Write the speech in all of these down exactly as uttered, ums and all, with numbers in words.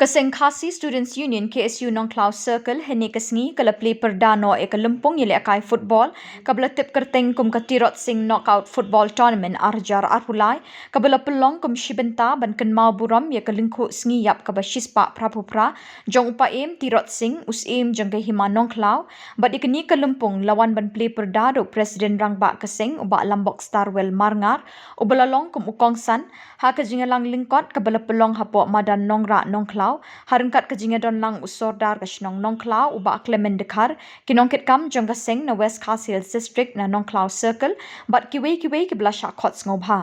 Ka seng Khasi Students Union, K S U, Nongkhlaw Circle, hynne ka sngi ka la plie pyrda noh ïa ka lympung ïalehkai football kaba la tip kyrteng kum ka Tirot Sing Knockout Football Tournament ar hajar arphew lai, kaba la pynlong kum shi bynta ban kynmaw burom ïa ka lyngkhuh sngi ïap kaba shispah phraphew phra jong u Paiem Tirot Sing, u Syiem jong ka Hima Nongkhlaw. Bad ïa kane ka lympung la wan ban plie pyrda da u President Rangbah ka seng, u Bah Lambok Starwell Marngar, uba la long kum u kongsan ha ka jingïalang lyngkot kaba la pynlong hapoh madan Nongrah, Nongkhlaw, ha ryngkat ka jingïadon lang u Sordar ka shnong Nongkhlaw, u Bah Clement Dkhar, ki nongkitkam jong ka seng na West Khasi Hills District na Nongkhlaw Circle, bad kiwei kiwei kiba la shah khot sngewbha.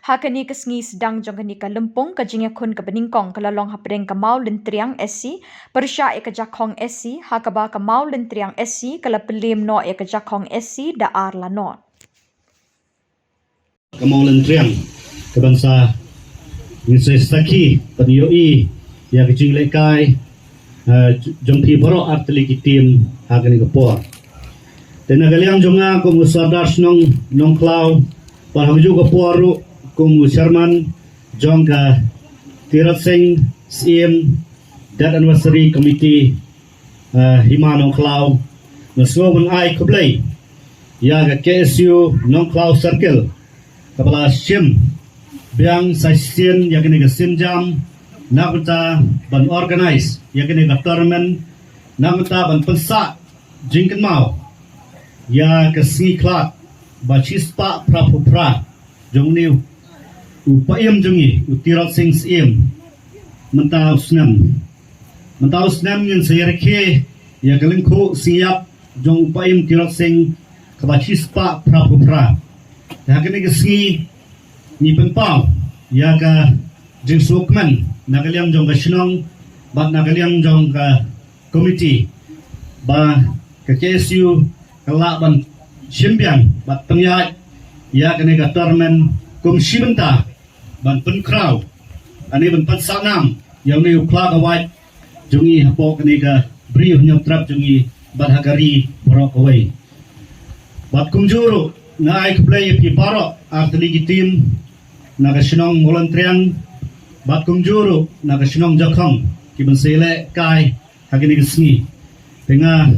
Ha kane ka sngi sdang jong kane ka lympung, ka jingïakhun kaba nyngkong ka la long hapdeng ka Mawlyntriang S C pyrshah ïa ka Jakhong S C, ha kaba ka Mawlyntriang S C ka la pynliem noh ïa ka Jakhong S C da ar la noh. Ka Mawlyntriang, ka ban sa ngin sa sakhi ban ïohi ïa ka jinglehkai, eh, jong phi baroh artylli ki team ha kane ka por. Te na ka liang jong nga kum u Sordar shnong Nongkhlaw, bad ha kajuh ka por ruh kum u chairman jong ka Tirot Sing Syiem Death Anniversary Committee, eh, Hima Nongkhlaw, nga sngew ban ai khublei ïa ka K S U Nongkhlaw Circle kaba la shim biang sa shisien ïa kane ka sienjam, na ka bynta ban organize ïa kane ka tournament, na ka bynta ban pynsah jingkynmaw ïa ka sngi khlad ba shispah phraphew phra jong une u Paiem jong ngi, u Tirot Sing Syiem, mynta u snem. Mynta u snem ngin sa ïarakhe ïa ka lyngkhuh sngi ïap jong u Paiem Tirot Sing kaba shispah phraphew phra. Te ha kane ka sngi ngi pynpaw ïa ka jingsngewkmen na ka liang jong ka shnong bad na ka liang jong ka komiti ba ka K S U ka lah ban shim biang bad pynïaid ïa kane ka tournament kum shi bynta ban pynkhraw, ani ban pynsah nam ïa une u khla ka wait jong ngi hapoh kane ka bri u Hynñiewtrep jong ngi bad ha ka ri baroh kawei. Bad kumjuh ruh nga ai khublei ïa phi baroh artylli ki team na ka shnong Mawlyntriang bad kumjuh ruh na ka shnong Jakhong ki ban sa ïalehkai ha kane ka sngi. Te nga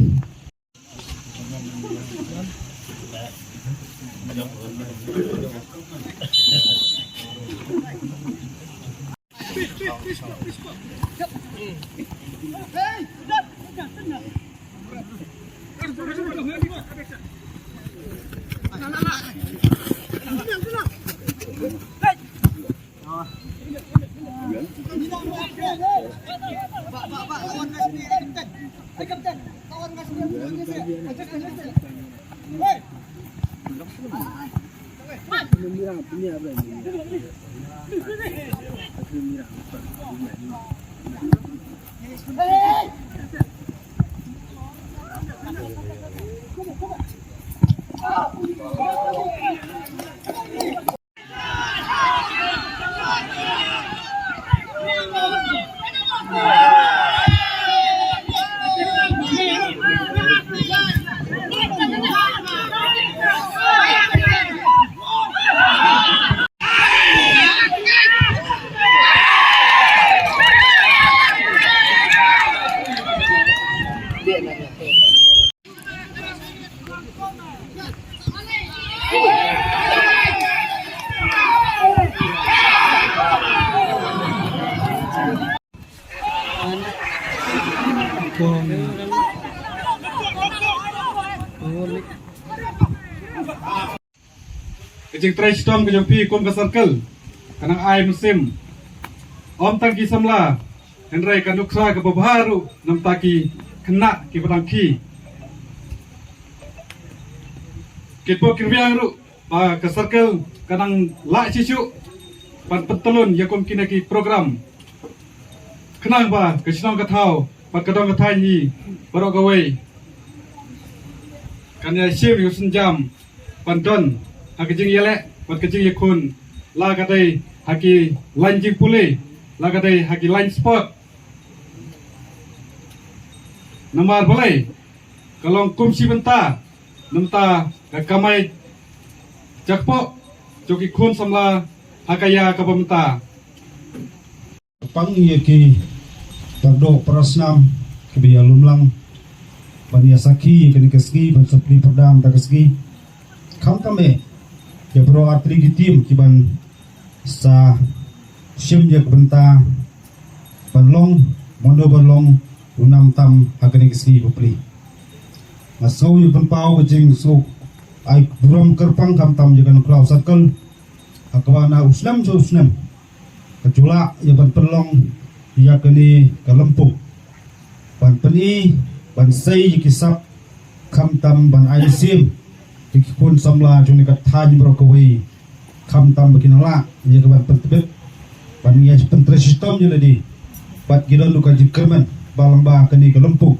Ka jingtrei shitom ka jong phi kum ka circle ka nang ai mynsiem ym tang ki samla, hynrei ka nuksa kaba bha ruh namar ki khynnah kiba dang khie. Kit bok kit biang ruh ba ka circle ka nang lah shisha ban pyntylun ïa kum kine ki program. Khnang ba ka shnong ka thaw bad ka dong ka thaiñ hi baroh kawei kan ïa shim ïa u sienjam ban don ha ka jingïaleh bad ka jingïakhun, la ka dei ha ki lain jingpule, la ka dei ha ki lain sport. Namar balei? Ka long kum shi bynta na bynta ka kamai jakpoh jong ki khun samla ha ka ïa kaba mynta. Pang ïa ki Pardoh parasnam kiba ïa lumlang ban ïa sakhi ïa kane ka sngi, ban sa plie pyrda mynta ka sngi. Khamtam eh ïa baroh artylli ki team kiban sa shim ïa ka bynta ban long mano ban long u nam tam ha kane ka sngi ba plie. Nga sngew ïa pynpaw ka jingsngew ai burom kyrpang khamtam ïa ka Nongkhlaw Circle ha kaba na u snem sha u snem ka ju lah ïa ban pynlong ïa kane ka lympung ban pyni ban sei ïa ki sap khamtam ban ai mynsiem ïa ki khun samla jong kane ka thaiñ baroh kawei, khamtam ba kin lah ïa ka ban pyntbit ban ïa pyntrei shitom ïa lade bad ki don ruh ka jingkyrmen ba lyngba kane ka lympung.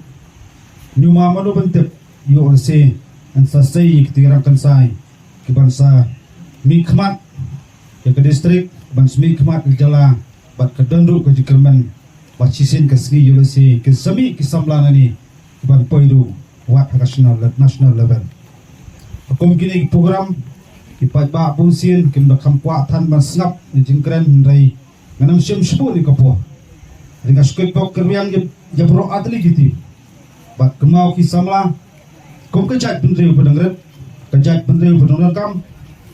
Ngi ma mano ban tip ïoh lehse yn sa sei ïa ki tyrang kynsai kiban sa mihkhmat ïa ka distrik, ban sa mihkhmat ïa ka jylla bad ka don ruh ka jingkyrmen ba shisien ka sngi ïoh lehse kin sa mih ki samla nangne kiban poi ruh wat ha ka national, national level. Kum kine ki program ki paidbah bun sien kim da kham kwah than ban sngap ïa jingkren, hynrei ngan ym shim shibun ïa ka por. Hynrei nga shu kwah ban kyrwiang ïa baroh artylli ki team bad kynmaw ki samla kum ka jaitbynriew ba dang rit, ka jaitbynriew ba dang donkam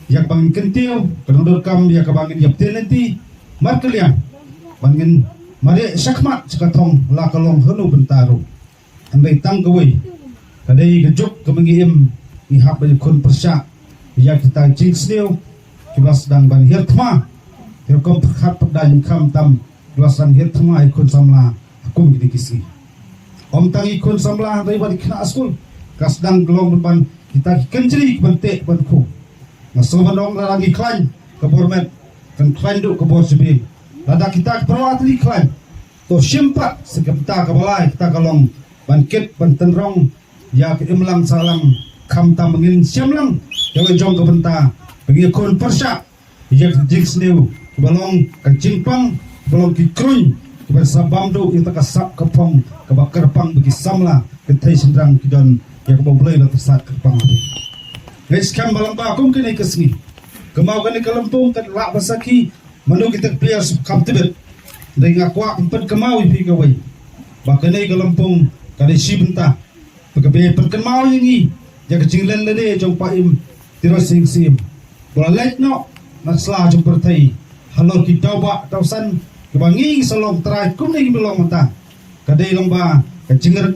ïa kaba ngin kyntiew, ka dang donkam ïa kaba ngin ïa pynlynti markylliang ban ngin mareh shakhmat sha ka thong la ka long hano bynta ruh. Hynrei tang kawei ka dei ka juk kaba ngi im, ngi hap ban ïakhun pyrshah ïa kita ki jingsniew kiba sdang ban hiar thma, ïa kum pyrkhat pyrdain khamtam kiba sdang hiar thma ïa ki khun samla ha kum kine ki sngi. Ym tang ïa ki khun samla hynrei bad ki khynnah skul ka sdang ka long ban kita ki kynjri kiban teh ban khum. Nga sngew ban ong lada ngi khlaiñ ka bor met kan khlaiñ ruh ka bor shibun. Lada kita ki para tylli khlaiñ, to shim pat sa ka bynta kaba lai, kata ka long ban kit ban tynrong ïa ka imlang sahlang khamtam ba ngin shim lang ïa la jong ka bynta ba ngin ïakhun pyrshah ïa ka jingsniew kaba long ka jingpang, kaba long ki kruiñ kiba sa bam duh ïa ka sap ka phong kaba kyrpang ba ki samla ka thei shynrang ki don ïa kaba U Blei la pyrsad kyrpang. Ngi skhem ba lyngba kum kane ka sngi, kynmaw kane ka lympung kan lah ban sakhi mano kita ki players kham tbit. Dei nga kwah ban pynkynmaw ïa phi kawei ba kane ka lympung ka dei shi bynta ba ka bei pynkynmaw ïa ngi ïa ka jinglen lade jong Paiem Tirot Sing Syiem ba la leit noh na sla jong pyrthei halor ki dawbah dawsan kiba ngi sa long trai kumne ngi long mynta. Ka dei lyngba ka jingrit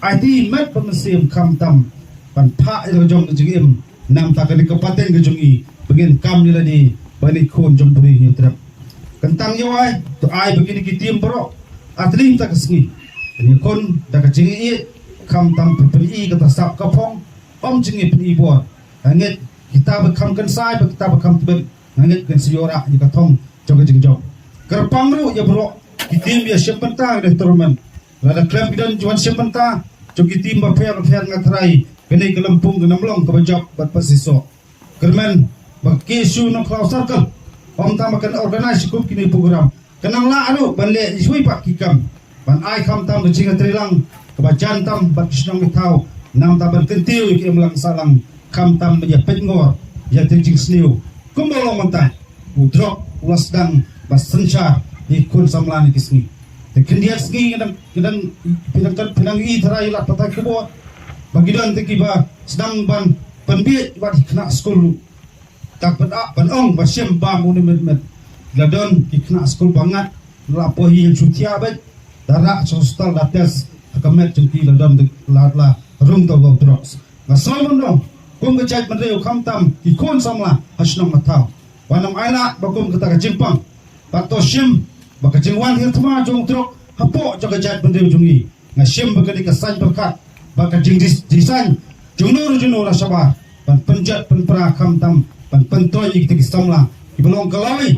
aiti met ba mynsiem khamtam ban phah ïa la jong ka jingim namta kane ka pateng ka jong ngi ba ngin kam ïa lade ba ngi khun jong bri Hynñiewtrep. Kyntang ïa wai to ai ba kine ki team baroh artylli mynta ka sngi kin ïakhun da ka jingïeit khamtam pynpyni kata sap ka phong, ym jingïeit pyni bor. Nga ngeit kita ba kham kynsai bad kita ba kham tbit, nga ngeit kin sa ïoh rah ïa ka thong jong ka jingjop. Kyrpang ruh ïa baroh ki team ïa shim bynta ïa ka tournament. Lada khlem ki don jingwan shim bynta jong ki team bapher bapher, nga tharai kane ka lympung kan ym long kaba jop bad pat shisha. Kyrmen ba ka K S U Nongkhlaw Circle ym tang ba kan organise kum kine program, kan nang lah ruh ban leh ïa shuwa pat ki kam ban ai khamtam ka jingïatreilang kaba jan tam bad ki shnong ki thaw, namta ban kyntiew ïa ka imlang sahlang khamtam ban ïa peit ngor ïa ka jingsniew kumba long mynta. U drok u la sdang ba synshar ïa ki khun samla kine ki sngi. Te khyndiat sngi ngi dang, ngi dang, phi dang, phi dang i tharai lad pathai khubor ba ki don te kiba sdang ban pynbiej wat ki khynnah skul. Kat pat ah ban ong ba shim bam une met met. La don ki khynnah skul ba ngat la poi ïa shu thiah beit. Da rah sha hospital da test ha ka met jong ki la don la, la rung da u drugs. Nga sngew ban ong kum ka jaitbynriew khamtam ki khun samla ha shnong ha thaw, ban ym ailad ba kum kata ka jingpang. Bad to shim ba ka jingwan hiar thma jong u drok hapoh jong ka jaitbynriew jong ngi. Nga shim ba kane ka saiñ pyrkhat bad ka jingdis-, jingdesign jongno jongno na shabar ban pynjot pynpra khamtam ban pyntroi ïa kita ki samla kiba long ka lawei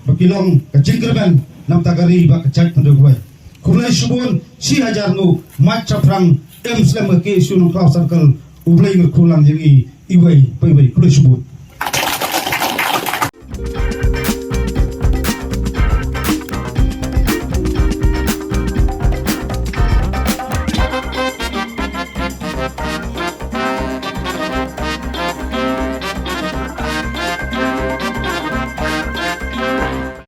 ba ki long ka jingkyrmen namta ka ri bad ka jaitbynriew kawei. Khublei shibun, shi hajar nguh, mat shaphrang, im slem ka K S U Nongkhlaw Circle. U Blei un kyrkhu lang ïa ngi iwei pa iwei. Khublei shibun.